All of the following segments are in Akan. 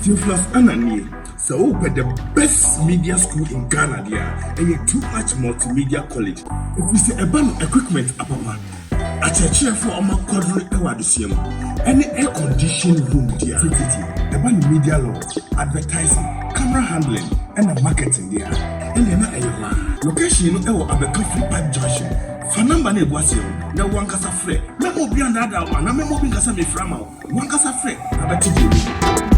Theophilus Annan nie. Sɛ wopɛ the best media school in Ghana deɛ a, ɛyɛ Too Much Multimedia College. Ɛfiri sɛ ɛba no equipment apapa, akyerɛkyerɛfoɔ a wɔn akwadare wɔ adesua mu, ɛne air condition room deɛ a, tititi ɛba no media law, advertising, camera handling, ɛna marketing deɛ a, ɛnneɛ na ɛyɛ hɔ ara. Location no ɛwɔ Abɛka Free Pipe Junction. Fa number no egu aseɛ no na wankasa frɛ. Mɛma obi andaadaa wo anaa mɛma obi nkasa mefrɛ ama wo. Wankasa frɛ na bɛte deɛ ɛwɔ mu.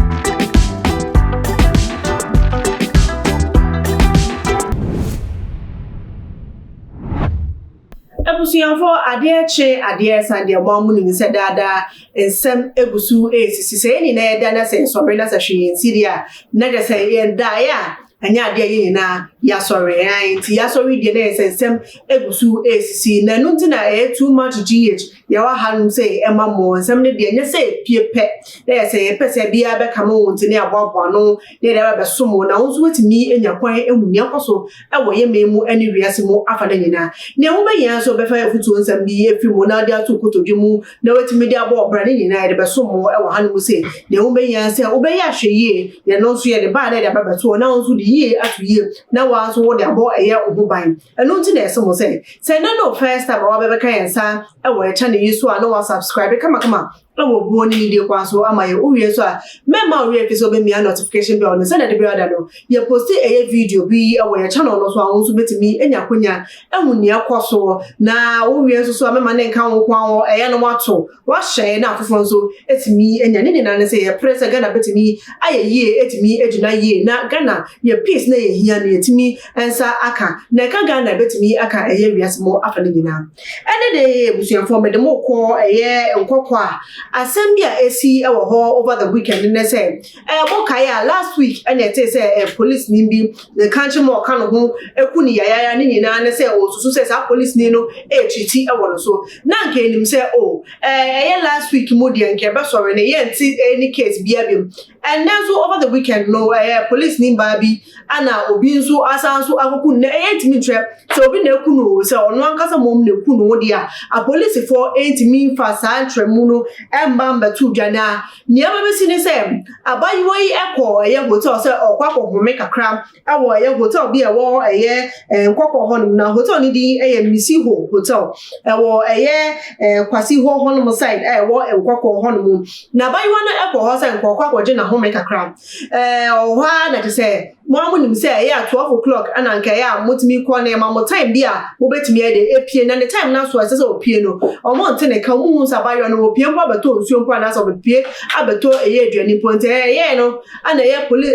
Abusuafo, adeɛ kye adeɛ san deɛ, mo amu nim sɛ daadaa nsɛm egu so esisi. Sɛ yɛn nyinaa yɛda na sɛ nsɔre na sɛ hwee nsi deɛ a, na kyerɛ sɛ yɛn daeɛ a, ɛnyɛ adeɛ yɛn nyinaa yɛasɔre ɛn. Nti yɛasɔre deɛ, na yɛ sɛ nsɛm egu so esisi, na ɛno nti na ɛyɛ Too Much GH yɛwɔ hanom sɛ ɛma mo nsɛm no deɛ, nyɛ sɛ epie pɛ na yɛ sɛ yɛpɛ sɛ biara bɛka mo wɔn nti ne aboaboa ano na yɛde aba bɛso mo, na wɔn nso wɔtumi anya kwan ehu nea ɛkɔ so ɛwɔ yɛn man mu ne wiase mu afa no nyinaa. Nea wobɛyɛ nso, bɛfa afutuo nsɛm bi efiri mu na wɔde ato kotodwe mu na wɔatumi de abɔ ɔbra ne nyinaa, yɛde bɛso mo ɛwɔ hanom sɛ nea wobɛyɛ sɛ wobɛyɛ ahwɛ yie. Yɛn no nso yɛde baa na yɛde aba bɛto hɔ na wɔn nso de yie ato yie na wɔn nso wɔde abɔ ɛyɛ wo ho ban. Ɛno nti na ɛsɛ mo sɛ ɛno no first time a wabɛbɛka yɛn nsa ɛwɔ yɛn channel yi so a, na wasubscribe kamakama ɛwɔ buo ne nidie kwan so ama yɛ. Wowie so a, mɛma owie fi sɛ wobɛmia notification bell no, sɛdeɛ de biara da no yɛpost ɛyɛ video bi ɛwɔ yɛ channel no so a, wo nso bɛtumi anya akonya ɛhu nea ɛkɔ so. Na wowie nso so a, mɛma ne nka wo nko a ɛyɛ no, wato wahyɛ na afoforɔ nso ɛtumi anya ne nyinaa ne sɛ yɛpere sɛ Ghana bɛtumi ayɛ yie, ɛtumi agyina yie, na Ghana yɛ peace na yɛhia no yɛtumi nsa aka na ɛka Ghana bɛtumi aka ɛyɛ wiase mu afa no nyinaa. Ɛne de, abusuafoɔ, mede mo kɔ ɛyɛ Nkɔkɔ a asɛm bi a esi ɛwɔ hɔ over the weekend ne sɛ mo kae a, last week ɛna ɛte sɛ police ni bi ne kankye mu ɔka ne ho eku ne yayaya. Ne nyinaa ne sɛ osusu sɛ saa police ni no ɛrekyiti ɛwɔ no so, na nka enim sɛ o ɛyɛ last week mu deɛ, nka ɛbɛsɔre ne yɛnti ɛni case bia bi. Ɛnɛ nso over the weekend no, ɛyɛ police ni baa bi ana obi nso asan so akoko na ɛyɛ ntumi nkyerɛ sɛ obi na eku no, sɛ ɔno ankasa mom na eku no deɛ a, apolisifoɔ ntumi nfa saa nkyerɛmu no ɛmba mbɛto dwa. Na nneɛma bɛsi ne sɛ abayewa yi ɛkɔ ɛyɛ hotel sɛ ɔkɔ akɔhome kakra ɛwɔ ɛyɛ hotel bi a ɛwɔ ɛyɛ Nkɔkɔ hɔnom, na hotel no din ɛyɛ Misiho Hotel, ɛwɔ ɛyɛ Kwasi hɔ hɔnom side a ɛwɔ Nkɔkɔ hɔnom. Na abayewa no ɛkɔ hɔ sɛ nkɔkɔ akɔgye n'ahome kakra. Ɔwɔ hɔ ara na kyerɛ sɛ mo a mo nim sɛ ɛyɛ a 12 o'clock ɛna nka ɛyɛ a motumi kɔ nneɛma mo time bi a mobɛtumi ayɛ de epie, na ne time na so a ɛsɛ sɛ opie no, ɔmo nte ne ka. Ɔmo hu sɛ abayewa no opie mpo abɛtɔ nsuo mpo anaasɛ ɔbɛpie abɛtɔ ɛyɛ aduane mpo. Nti ɛyɛ no ɛna ɛyɛ poli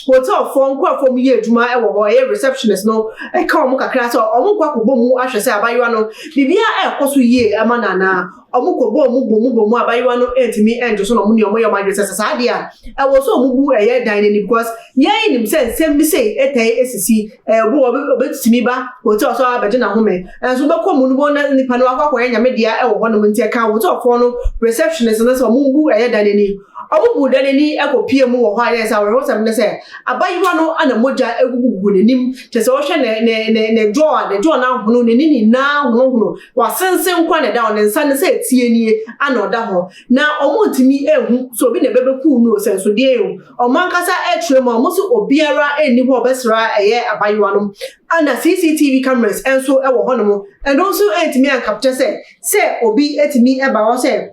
hotelfoɔ nkurɔfoɔ mu yɛ adwuma ɛwɔ hɔ, ɛyɛ receptionist no, ɛka ɔmo kakra sɛ ɔmo nkɔ akɔbɔ mu ahwɛ sɛ abayewa no biribiara ɛkɔ so yie ɛma nana. Ɔmo kɔ bɔ ɔmo bɔ mu bɔ mu, abayewa no ntumi ɛnto so, na ɔmo ne ɔmo yɛ ɔmo adwene sɛ saa adeɛ a ɛwɔ so ɔmo bu ɛyɛ dan n'ani, because yɛn nim sɛ nsɛm bi sɛ ɛtɛn esisi. Obi wɔ ɔbɛtumi ba hotel so abɛgye n'ahome, ɛnso bɛkɔ mu no bɔ na nipa no akɔ akɔyɛ Nyame dea ɛwɔ hɔnom. Nti ɛka hotelfoɔ no receptionist no sɛ ɔmo bu ɛyɛ dan n'ani. Ɔmo bu dan n'ani ɛkɔ pie mu wɔ hɔ a, yɛn sɛ awerɛhosɛm ne sɛ abayewa no ana mogya egugugu n'anim, kyerɛ sɛ ɔhwɛ ne jaw a, ne jaw no ahono, n'ani nyinaa honohono, wasensen kwan na ɛda hɔ, ne nsa ne sɛ etie nie ana ɔda hɔ, na ɔmo ntumi ehu so obi na ɛbɛbɛku no sɛ nsodeɛ yi o. Ɔmo ankasa ɛtwerɛ mu a, ɔmo nso obiara ɛnni hɔ a ɔbɛsra ɛyɛ abayewa no, ana CCTV cameras nso ɛwɔ hɔnom, ɛno nso ɛntumi ancapture sɛ obi ɛtumi ɛba hɔ sɛ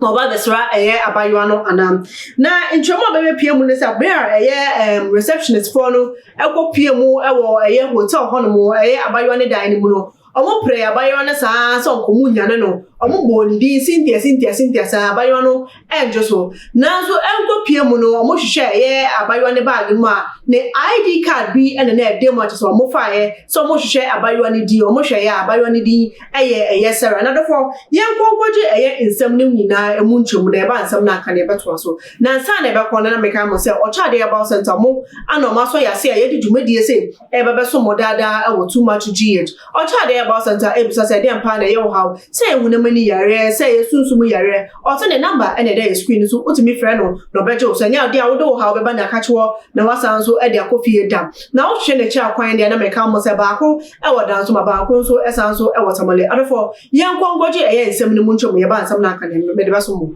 na ɔba abɛsra ɛyɛ abayewa no anam. Na nkyɛnmu a bɛbɛ mu no sɛ abere a ɛyɛ receptionist foɔ no ɛkɔ pie mu ɛwɔ ɛyɛ hotel hɔnom, ɛyɛ abayewa no dan no mu no, ɔmo pere abayewa no saa sɛ ɔnkɔmu nyane no. Ɔmo bɔ ne din Cynthia, Cynthia, Cynthia saa, abayewa no ɛngye so. Nanso ɛnkɔ pie mu no, ɔmo hwehwɛ ɛyɛ abayewa ne baage mu a, ne ID card bi ɛna na ɛda mu a kyerɛ sɛ ɔmo faeɛ sɛ ɔmo hwehwɛ abayewa no din. Ɔmo hwɛ yɛ a, abayewa no din ɛyɛ Sarah. Na dɔfo, yɛn nkɔnkɔgye ɛyɛ nsɛm no nyinaa emu nkyɛmu na ɛba nsɛm no aka na ɛbɛtoa so. Na nsa na ɛbɛkɔ no, na meka mo sɛ ɔkyɛ adeɛ ɛba center mo ana ɔmo asɔ yɛ ase a yɛde dwumadie sɛ ɛbɛbɛso mo daadaa ɛwɔ Too Much GH. Ɔkyɛ adeɛ ɛba center ebisa sɛ ɛdeɛ mpa na ɛyɛ wɔ haw, sɛ ɛyɛ honam ani yareɛ, sɛ ɛyɛ sunsum yareɛ, ɔsɛ ne number ɛna ɛda yɛ screen so, wotumi frɛ no na ɔbɛgye wo so. Ɛnyɛ adeɛ a wode wo haw bɛba na aka kyerɛ na wasan nso ɛde akɔ fie da. Na wohwehwɛ n'akyi akwan deɛ, na meka mo sɛ baako ɛwɔ Dansoma, baako nso ɛsan nso ɛwɔ Tamale. Adɔfoɔ, yɛn nkɔ nkɔgye ɛyɛ nsɛm no mu nkyɛmu, yɛba nsɛm no aka ne mede bɛso mo.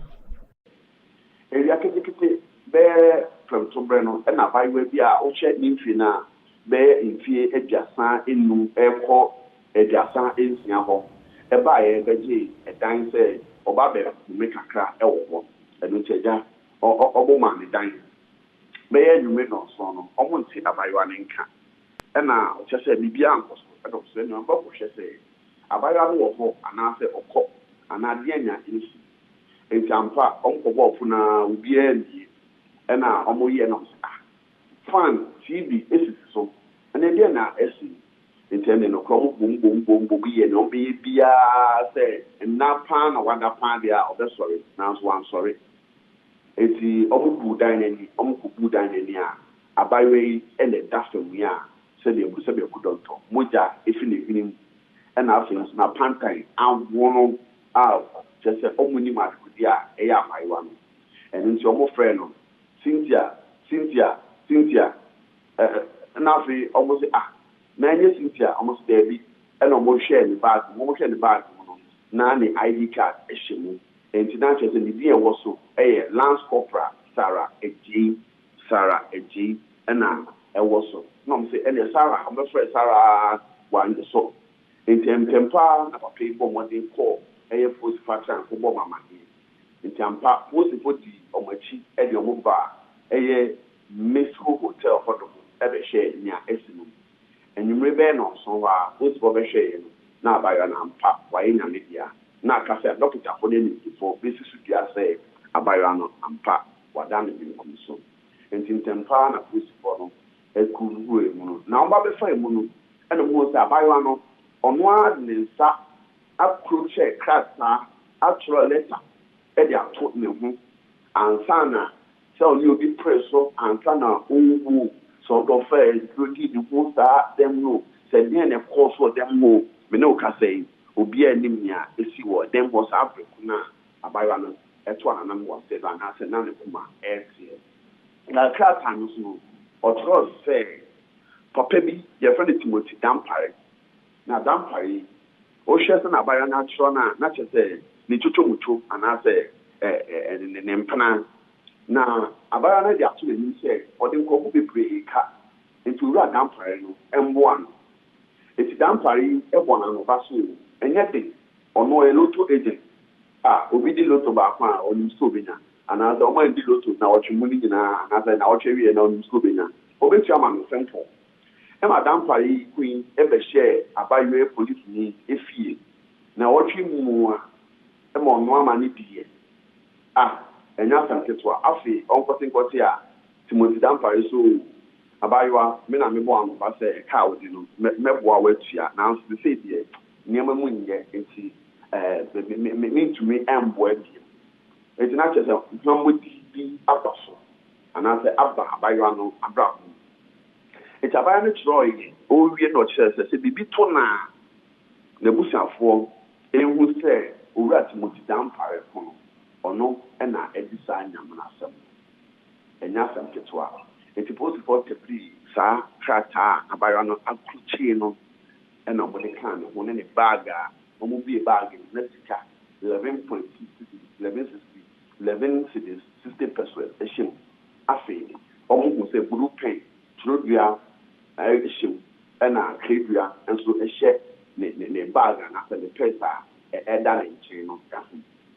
Ewia ketekete. Bɛyɛ prɛmtoberɛ no na abaayewa bi a wohwɛ ne mfie no a, bɛyɛ mfie 35 rekɔ 36 hɔ baeɛ bɛgyee dan sɛ ɔba abɛhome kakra wɔ hɔ. Ɛno nti agya, ɔbo maa no dan. Bɛyɛ anwummere nnɔnson no, wɔnte abaayewa no nka. Ɛna kyerɛ sɛ biribiara nkɔ so. Ɛna ɔsɛ nea ɔbɛkɔhwɛ sɛ abaayewa no wɔ hɔ anaasɛ ɔkɔ anaa deɛn na ɛresi. Enti ampa wɔkɔbɔɔ pono ara obiara ammue. Ɛna wɔyɛɛ na wɔsɛ ah, fan, TV sisi so, ɛnneɛ deɛn na asi? Enti ɛnneɛ nokorɛ wɔbom bom bom bom yɛɛ nea wɔbɛyɛ biara sɛ nna paa na wada paa deɛ a ɔbɛsɔre, nanso wansɔre. Enti wɔbuu dan no ani, wɔkɔbuu dan no ani a, abaayewa yi na ɛda fam yi a sɛdeɛ ɛbu sɛdeɛ kudɔntɔ, mogya fi ne hwene mu, ɛna afei nso n'apantan awono a kyerɛ sɛ wɔnnim adekodeɛ a ɛyɛ abaayewa no. Ɛno nti wɔfrɛɛ no Cynthia, Cynthia, Cynthia. Ɛ, ɛna afei wɔse, ah, na ɛnyɛ Cynthia? Wɔse, daabi. Ɛna wɔhwɛɛ ne baage mu, wɔhwɛɛ ne baage mu no, na ne ID card hyɛ mu. Enti na kyerɛ sɛ ne din a ɛwɔ so yɛ Lance Corporal Sarah Adjei, Sarah Adjei na ɛwɔ so. Na wɔn se ɛneɛ Sarah, wɔbɛfrɛɛ Sarah ara wannye so. Enti ntɛmpa ara na papa yi bɔɔ mmɔden kɔɔ ɛyɛ polisifo atenae kɔbɔɔ wɔn amaneɛ. Enti ampa polisifo dii wɔn akyi de wɔn baa ɛyɛ Misco Hotel hɔ nom bɛhwɛɛ nea asi no. Anwummere bɛyɛ nnɔnson hɔ ara, polisifo bɛhwɛeɛ no, na abaayewa no ampa wayɛ Nyame dea. Na aka sɛ adɔkotafo ne animdefo besi so dua sɛ abaayewa no ampa wada ne benkum so. Enti ntɛmpa ara na polisifo no kɔhuruw emu no. Na wɔba bɛfaa emu no, ɛnna wɔhuu sɛ abaayewa no, ɔno ara de ne nsa akrokyɛ krataa atwerɛ lɛta de ato ne ho ansa na sɛ ɔne obi pere so ansa na ɔrewu o, sɛ ɔdɔ faa aduro dii ne ho saa dɛm no o, sɛ deɛn na ɛkɔɔ so wɔ dɛm hɔ o, me ne wo kasa yi, obiara nnim nea ɛsii wɔ dɛm hɔ saa bere ko no a abaayewa no toa n'anan wɔ ase no anaasɛ na ne koma reteɛ. Na krataa no so no, ɔtwerɛɛ sɛ, Papa bi, yɛfrɛ no Timothy Dampare, na Dampare yi, wohwɛ sɛnea abaayewa no atwerɛ no a, na kyerɛ sɛ ne twotwomutwo anaasɛ ne mpena. Na abaayewa no de ato n'anim sɛ ɔde nkurɔfo bebree ka, enti Owura Dampare no mmoa no. Enti Dampare yi bɔ no anoba so o, ɛnyɛ den, ɔno ɔyɛ lotto agent a obi di lotto baako a ɔnim sika obenya, anaasɛ ɔma andi lotto nnawɔtwe mu no nyinaa anaasɛ nnawɔtwe awieɛ na ɔnim sika obenya, obetua ama no simple. Ɛma Dampare yi ko yi bɛhyɛɛ abayewa yi polisini fie nnawɔtwe mu a ɛma ɔnoa ma no diiɛ. Ah, ɛnyɛ asɛm ketewa. Afei ɔnkɔte nkɔte a, Timothy Dampare so oo, abaayewa, me na mebɔɔ anoba sɛ ɛka a wode no, mɛboa wo atua, nanso seesei deɛ nneɛma mu nyɛ nti ɛɛ, me, me, mentumi mmoa bio. Enti na kyerɛ sɛ huammɔdi bi aba so, anaasɛ aba abaayewa no abrabɔ mu. Enti abaayewa no kyerɛwee, ɔrewie na ɔkyerɛɛ sɛ, sɛ biribi to no a, n'abusuafoɔ nhu sɛ Owura Timothy Dampare ko no, ɔno na adi saa nyamenasɛm no. Ɛnyɛ asɛm ketewa. Enti polisifoɔ tapirii saa krataa a abaayewa no akrukyee no na wɔde kaa ne ho ne ne baage a wɔbuee baage no na sika 11.60 cedis, 11 60, 11 cedis 60 pesewas hyɛ mu. Afei wɔhuu sɛ blue pen, twerɛdua hyɛ mu ɛna twerɛdua nso hyɛ ne ne ne baage anaasɛ ne purse a ɛda ne nkyɛn no ho.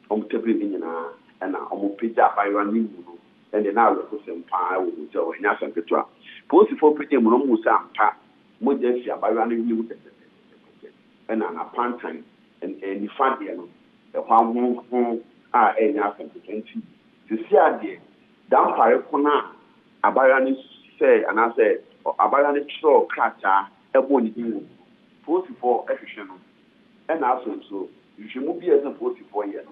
Wɔtapirii ne nyinaa ɛna wɔpagyaa abaayewa no mu no ɛnde na awerɛhosɛm paa wɔ hotel hɔ, ɛnyɛ asɛm ketewa. Polisifoɔ pagyaa mu no, wɔhuu sɛ ampa mogya afi abaayewa no hwene mu tɛtɛtɛtɛtɛ, ɛna n'apantan nifa deɛ no, ɛhɔ ahonhon a ɛnyɛ asɛm ketewa. Nti seesei ara deɛ, Dampare ko no a abaayewa no sɛe anaasɛ abaayewa no twerɛɛ krataa bɔɔ ne din wɔ mu no, polisifoɔ hwehwɛ no. Ɛna afei nso, nhwehwɛmu bi a ɛsɛ sɛ polisifoɔ yɛ no,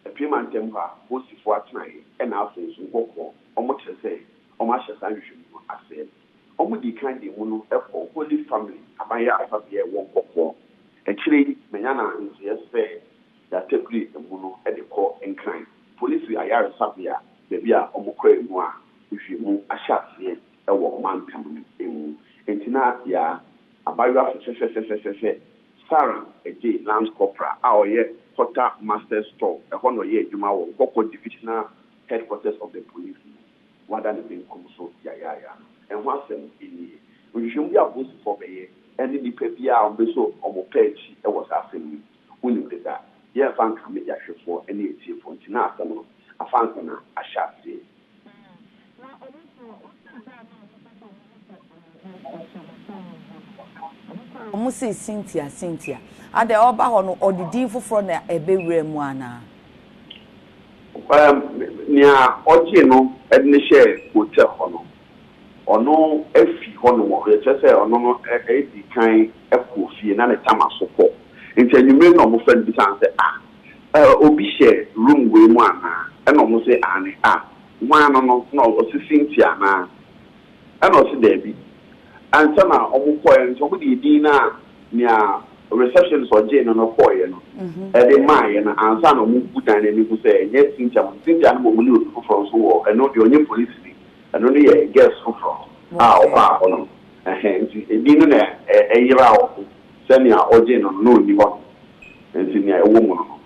Apue mantam hɔ a Polisifoɔ atenaeɛ ɛna afei nso Nkɔkɔɔ, wɔn kyerɛ sɛ wɔn ahyɛ saa nhwehwɛmu no aseɛ. Wɔn dii kan de emu no kɔɔ Holy Family aban ayaresabea a ɛwɔ Nkɔkɔɔ. Akyire yi manya na nteɛ sɛ yɛatabiri emu no de kɔ Nkran Polisi ayaresabea baabi a wɔn kora emu a nhwehwɛmu ahyɛ aseɛ wɔ mantam no mu. Enti na yɛa abaayewa fɛfɛfɛfɛfɛfɛ Sarah gyee Lance Corporal a ɔyɛ Quarter Master's Store, ɛhɔ na ɔyɛɛ adwuma wɔ Nkɔkɔ Divisional Headquarters of the Police mu. wada ne benkum so yayaaya no. Ɛho asɛm nie. Nhwehwɛmu bi a apolisifoɔ bɛyɛ ne nnipa bi a wɔbɛso wɔn pɛ akyi wɔ saa asɛm yi mu, wonim deda. Yɛmfa nkame yɛn ahwɛfoɔ ne atiefoɔ nti na asɛm no afa ansa na ahyɛ aseɛ. Ɔmo see Cynthia, Cynthia. Adɛn ɔba hɔ no ɔde din foforɔ na ɛbɛwura mu anaa? Ɛɛm, nea ɔgyee no de no hyɛɛ hotel hɔ no, ɔno afi hɔnom, kyerɛ sɛ ɔno no adi kan kɔɔ fie na ne tam aso kɔ. Nti anwummere no na wɔfrɛ no bisa no sɛ, Ah, obi hyɛ room wei mu anaa? Ɛna wɔse, Aane. Ah, hwan no no? Na ɔse, Cynthia anaa? Ɛna ɔse daabi. Ansa na ɔmo kɔeɛ no nti ɔmo de edin no a nea receptionist ɔgyee no no kɔeɛ no ɛde maeɛ no ansa na ɔmo bu dan no ani hu sɛ ɛnyɛ Cynthia mmom Cynthia no mmom ne obi foforɔ nso wɔ ɛno deɛ ɔnyɛ polisini ɛno no yɛ guest foforɔ a ɔbaa hɔ nom ɛhɛn nti edin no na ɛyeraa ɔmo sɛ nea ɔgyee no no na ɔnni hɔ nom nti nea ɛwɔ mu no no.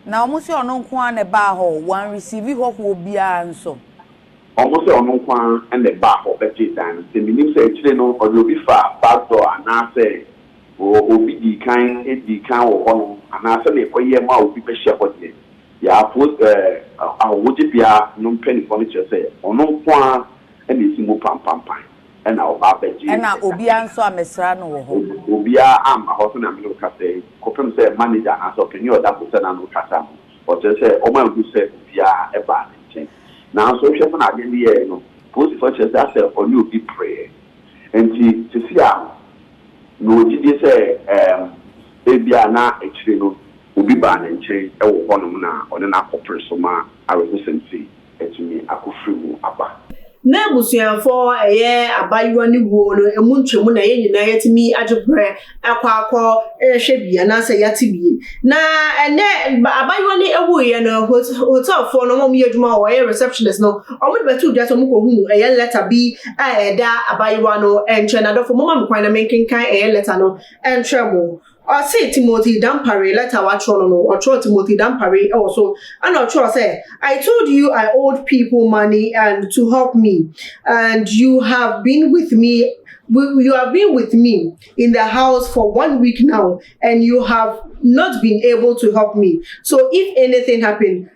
Na ɔmo se ɔno nko ara na ɛbaa hɔ wɔn receive hɔhoɔ biara nso. Ɔmo sɛ ɔno nko ara na ɛbaa hɔ bɛgyee dan no, sɛ menim sɛ akyire no ɔde obi faa back door anaasɛ obi dii kan dii kan wɔ hɔ nom anaa sɛdeɛ ɛkɔyɛɛ maa obi bɛhyɛɛ hɔ deɛ, yɛ apos ɛɛ ahɔhogyebea no mpaninfoɔ no kyerɛ sɛ ɔno nko ara na ɛsi mu pampampan na ɔba bɛgyee Ɛna ɛdan obiara nso ammɛsra no wɔ hɔ. Obiara amma hɔ sɛnea me ne wo kasa yi, kɔpem sɛ manager anaasɛ ɔpanin a ɔda hotel no ano kasa no, ɔkyerɛ sɛ wɔanhu sɛ obiara baa ne nkyɛn. Nanso wohwɛ sɛnea ade no yɛe no, polisifo kyerɛ sɛ asɛ ɔne obi pereeɛ. Enti seesei a mewɔ gyidie sɛ ɛɛm ebia na akyire no obi baa ne nkyɛn wɔ hɔnom na ɔne no akɔpere so ma awerɛhosɛm sei atumi akɔfiri mu aba. Na abusuafo a ɛyɛ abayewa no wuo no emu ntwam na yɛn nyinaa yɛatumi agye berɛ akɔ akɔ rehwɛ bi anaasɛ yɛate bi. Na ɛnɛ abayewa no wuiɛ no, hotelfoɔ no, wɔn a wɔyɛ adwuma wɔ ɛyɛ receptionist no, wɔde bɛtoo dwa sɛ wɔkɔhuu ɛyɛ lɛta bi a ɛda abayewa no nkyɛn. Na adɔfo, momma me kwan na menkenkan ɛyɛ lɛta no nkyerɛ mo. Ɔse Timothy Dampare letter a watwerɛ no no, ɔtwerɛ Timothy Dampare wɔ so, ɛna ɔtwerɛ sɛ, I told you I owed people money and to help me, and you have been with me you have been with me in the house for one week now and you have not been able to help me. So if anything happen,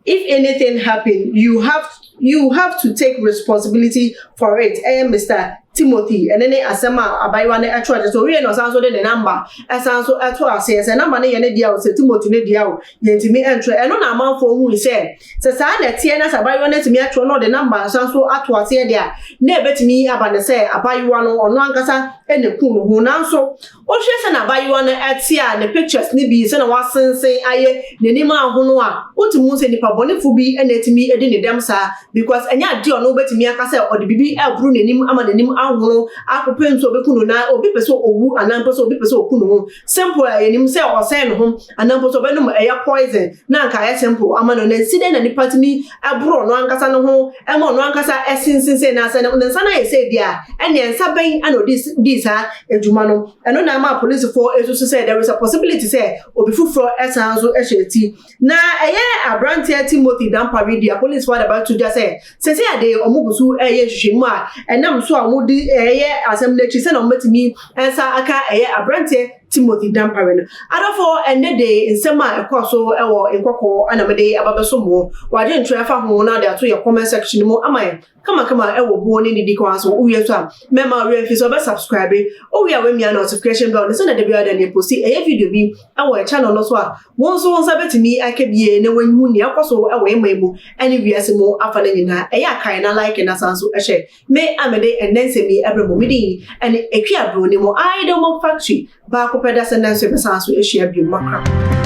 if anything happen, you have you have to take responsibility for it. Ɛyɛ Mr. Timothy ɛne ne asɛm a abayewa no ɛtwerɛ kyerɛ sɛ owie na ɔsan so de ne namba ɛsan so ɛto aseɛ sɛ namba no yɛ ne deɛ o sɛ Timothy ne deɛ o yɛntumi ɛntwerɛ ɛno na amanfoɔ hui sɛ sɛ saa na ɛteɛ na sɛ abayewa no atumi atwerɛ na ɔde namba san so ato aseɛ deɛ a na ɛbɛtumi aba ne sɛ abayewa no ɔno ankasa ɛna ku ne ho nanso Wohwɛ sɛnea abayewa no te a ne pictures no bi sɛnea wasensen ayɛ n'anim ahono a, wotumi hu sɛ nipa bɔnefo bi na atumi adi ne dɛm saa because ɛnyɛ ade a ɔno wobɛtumi aka sɛ ɔde biribi aboro n'anim ama n'anim ahono akɔpem sɛ obeku no na obi pɛ sɛ owu anaa mpo sɛ obi pɛ sɛ oku ne ho. Simple a yɛnim sɛ ɔsɛe ne ho anaa mpo sɛ ɔbɛnom ɛyɛ poison na anka ayɛ simple ama no na nsi dɛn na nipa tumi boro ɔno ankasa ne ho ma ɔno ankasa sensensɛn na sɛ ne nsa no ayɛ sɛ di a ɛnneɛ nsa bɛn na ɔde dii saa adwuma no. Ɛno na ama apolisifoɔ susu sɛ there is a possibility sɛ obi foforɔ san nso hyɛ ti. Na ɛyɛ aberanteɛ Timothy Dampare di apolisifoɔ de abɛto dwa sɛ sɛsɛ ade wɔn gu so ɛyɛ nhwehwɛmu a ɛnam so a wɔde ɛyɛ asɛm no akyi sɛnea wɔbɛtumi nsa aka ɛyɛ aberanteɛ Timothy Dampare no. Adɔfo, ɛnnɛ de nsɛm a ɛkɔɔ so wɔ Nkɔkɔɔ na mede aba bɛso mo. W'adwenkyerɛ fa ho na de ato yɛ comment section no mu ama yɛn kamakama wɔ buo ne nidi kwan so. Wowie nso a, mɛma wo werɛ mfi sɛ wobɛ subscribe. Wowie a woamia notification bell no sɛnea da biara da ne posti ɛyɛ video bi wɔ yɛ channel no so a, wo nso wo nsa bɛtumi aka bie na woahu nea ɛkɔ so wɔ yɛn man mu ne wiase mu afa no nyinaa. Ɛyɛ a kae na like na san so hyɛ Me a mede ɛnnɛ nsɛm yi brɛ mo, me din ne Akua Broni mo Idol Mob Factory baako pɛ da sɛ nnɛ nso yɛbɛsan so ahyia bio makra.